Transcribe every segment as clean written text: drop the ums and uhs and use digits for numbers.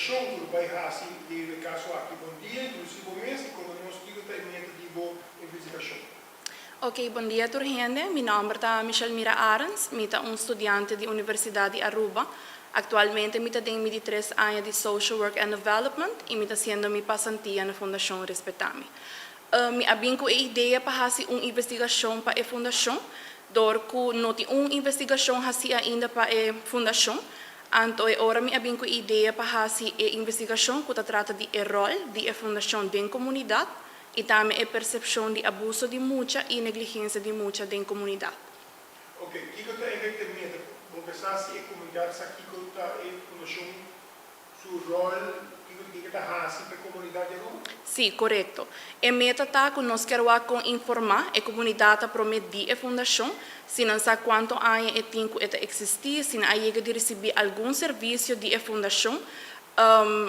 investigashon ku lo bai hasi den e kaso aki. Bon dia, introdusí bo mes i konta nos kiko ta e meta di bo investigashon. Ok, bon dia tur hende. Mi nomber ta Michelle Mira Arends. Mi ta un studiante di Universidad di Aruba. Actualmente mi ta den mi di tres aña di Social Work and Development y mi ta haciendo mi pasantia na Fundacion Respetami. Mi a bin cu e idea pa haci un investigacion pa e fundacion, door cu no tin un investigacion haci ainda pa e fundacion. Anto e ora mi a bin cu e idea pa haci e investigacion cu ta trata di e rol di e fundacion den comunidad y tambe e percepcion di abuso di mucha y negligencia di mucha den comunidad. Ok, kiko ta exactamente? Bo pensa si e comunidad sa kiko ta e fundacion su rol, kiko kiko ta haci pa e comunidad di Aruba? Si, corecto. E meta ta cu nos kier wak con informa e comunidad ta prome di e fundacion, si nan sa cuanto aña e tin cu e ta existi, si nan a yega di ricibi algun servicio di e fundacion,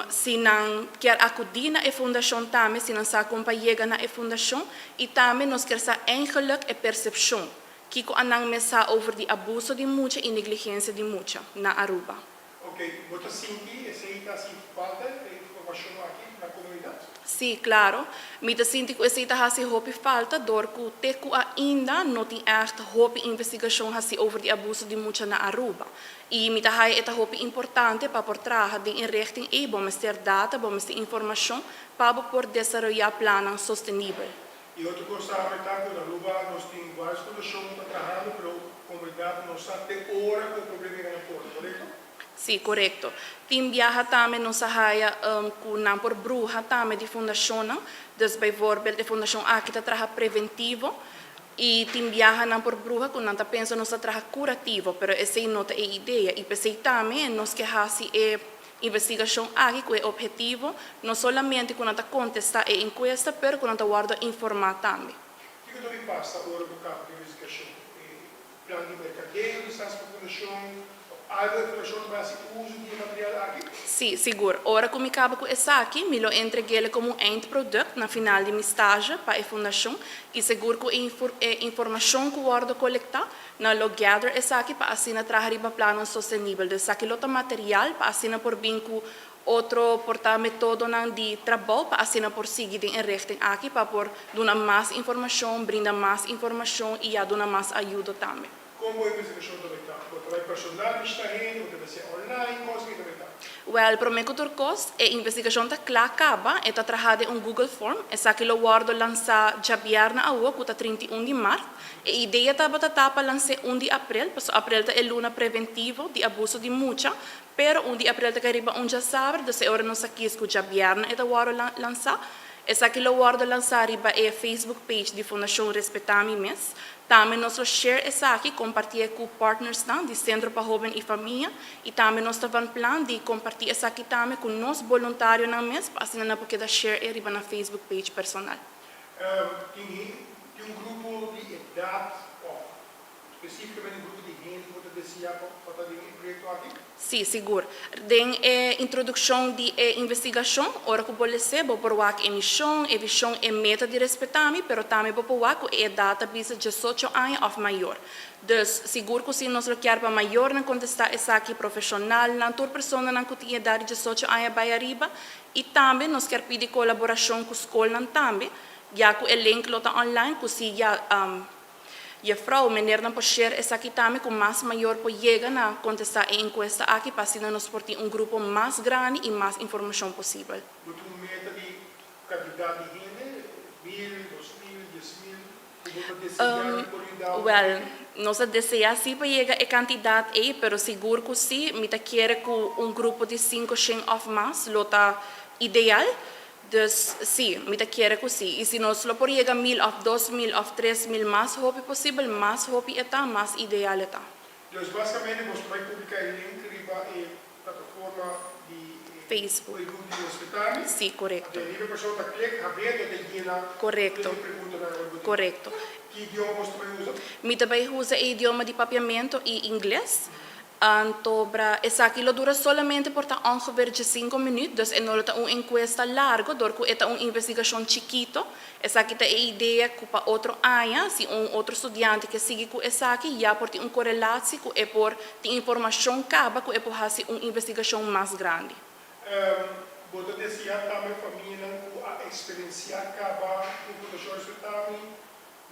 Si nan kier acudi na e fundacion tambe, si nan sa con pa yega na e fundacion y tambe nos kier sa eigenlijk e percepcion, kico a nan mes sa over di abuso di mucha y negligencia di mucha na Aruba. Ok, bo ta sinti esey ta haci falta, e informacion aki na comunidad? Si, claro. Mi ta sinti cu esey ta haci hopi falta door cu te cu ainda no tin echt hopi investigacion haci over di abuso di mucha na Aruba. I mi ta haya e ta hopi importante pa por traha den e richting ei, bo mester data, bo mester informashon pa bo por desaroyá plannan sostenibel. E otro kos tambe ta ku na Aruba nos tin vários fundashon ku ta trahando pero komunidat no sa te ora ku e problema yega na porta, korekto? Sí, korekto. Tin biaha tambe nos a haya ku nan por bruha tambe di fundashonnan. Dus bijvoorbeeld e fundashon aki ta traha preventivo. I tin biahanan por bruha ku nan ta pensa nos ta traha kurativo, pero esei no ta e idea. I p'esei tambe nos ke hasi e investigashon aki ku e ophetivo no solamente ku nan ta kontestá e enkuesta, pero ku nan ta wòrdu informá tambe. Kiko ta bin pasa ora bo kaba ku e investigashon? E plan di merkadeo kisas pa fundashon òf algu e fundashon ta bai hasi uso di e material aki? Sí, sigur. Ora ku mi kaba ku esaki, mi lo entreg'el komo un eindproduct na final di mi stage pa e fundashon i sigur ku e e informashon ku wòrdu kolektá, nan lo gather esaki pa asina traha riba plannan sostenibel. Dus esaki lo ta material pa asina por bin ku otro por ta metodonan di trabou pa asina por sigui den e richting aki pa por duna mas informashon, brinda mas informashon i ya duna mas ayudo tambe. Kon bo investigashon ta bai ta? Bo ta bai personal bishita hende, bo ta bai ser online, kos ki ta bai ta? Wèl, promé ku tur kos, e investigashon ta kla kaba, e ta trahá den un Google Form. Esaki lo wòrdu lansá djabièrnè awo, ku ta 31 di mart. E idea tabata ta pa lans'é un di aprel, pasobra aprel ta e luna preventivo di abuso di mucha, pero un di aprel ta kai riba un djasaber, dus e ora nos a kis ku djabièrnè e ta wòrdu lansá. Esaki lo wòrdu lansá riba e Facebook page di Fundashon Respetá Mi Mes. Tambe nos lo share esaki, kompartié ku partnersnan di Sentro pa Hóben i Famia i tambe nos ta van plan di kompartí esaki tambe ku nos boluntarionan mes pa asina nan por keda share e riba nan Facebook page personal. Tin tin un grupo di edat òf spesífikamente un grupo di hende ku bo ta deseá pa ta den e proyekto aki? Sí, sigur. Den e introdukshon di e investigashon, ora ku bo les'é, bo por wak e mishon, e vishon, e meta di Respetami, pero tambe bo por wak ku e edat ta bisa diesocho aña òf mayor. Dus, sigur ku si nos lo kier pa mayornan kontestá esaki, profeshonalnan, tur personanan ku tin edat di diesocho aña bai ariba, i tambe nos kier pidi kolaborashon ku skolnan tambe, ya ku e link lo ta online, ku si ya. Juffrouw, meneernan por share esaki tambe cu mas mayor por yega na contesta e encuesta aki pa asina nos por tin un grupo mas grandi y mas informacion posibel. Bo tin un meta di cantidad di hende, mil, 2000, 10,000, cu bo ta desea di por yuda un Wel, nos ta desea si pa yega e cantidad ey, pero sigur cu si, mi ta kere cu un grupo di cinco shen of mas lo ta ideal. Dus, sí, mi ta kere ku sí. I si nos lo por yega 1000 òf 2000 òf 3000 mas hopi posibel, mas hopi e ta, mas ideal e ta. Dus básikamente boso ta bai publiká e link riba e plataforma di e Facebook. Facebook di Respetami. Sí, korekto. Anto e riba e persona ta klik haber i e ta yena Korekto. tur e preguntanan riba bo tin. Korekto. Ki idioma boso ta bai usa? Mi ta bai usa e idioma di papiamento i ingles. Anto bra esaki lo dura solamente por ta ongeveer diesinco minuut, dus e no lo ta un encuesta largo dor cu e ta un investigacion chikito. Esaki ta e idea cu pa otro aña si un otro studiante ke sigui cu esaki ya por tin un corelatie cu e por tin informacion caba cu e por haci un investigacion mas grandi. Bo ta deseá tambe famianan ku a eksperensiá kaba ku Fundashon Respetami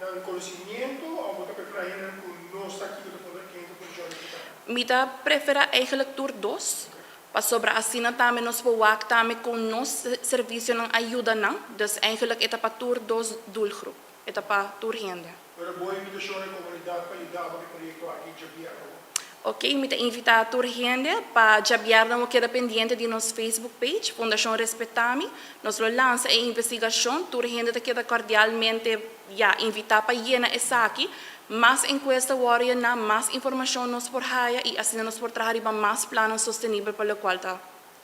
nan konosimiento òf bo ta preferá hendenan ku no sa kiko ta ken ta Fundashon Respetami? Mi ta preferá eigenlijk tur dos, pasobra asina tambe nos por wak tambe kon nos servisionan a yuda nan. Dus eigenlijk e ta pa tur dos doelgroep, e ta pa tur hende. Pero bo invitashon na e komunidat pa yuda bo ku e proyekto aki djabièrnè bo? Ok, mi ta invitá tur hende pa djabièrnè bo keda pendiente di nos Facebook page, Fundashon Respetami. Nos lo lansa e investigashon, tur hende ta keda kordialmente, ya, invitá pa yena esaki. Mas enkuesta wòrdu yená, mas informashon nos por haya i asina nos por traha riba mas plannan sostenibel pa lokual ta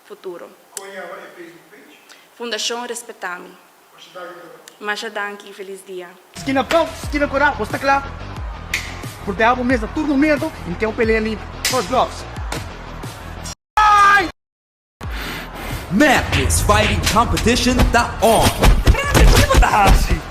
futuro. Kon yama e Facebook page? Fundashon Respetami. Masha danki pa nos. Masha danki, felis dia. Skina blou, skina korá, bo sta kla? Proteha bo mes na tur momento i ten un pelea limpi. First gloves. Madness Fighting Competition ta on! Kiko bo ta hasi?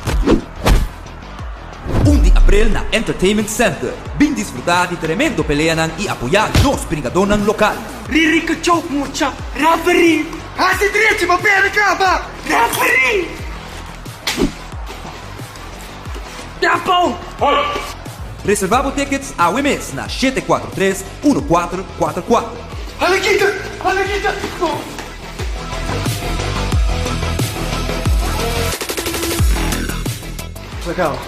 Un di aprel na Entertainment Center. Bin disfruta di tremendo peleanan y apoya nos bringadornan local. Riri kachó mucha referee. Hasi drechi bo perde kaba referee. Tempo. Reserva bo tickets awe mes na 743 1444. Hala kita! Hala kita! No! Legal.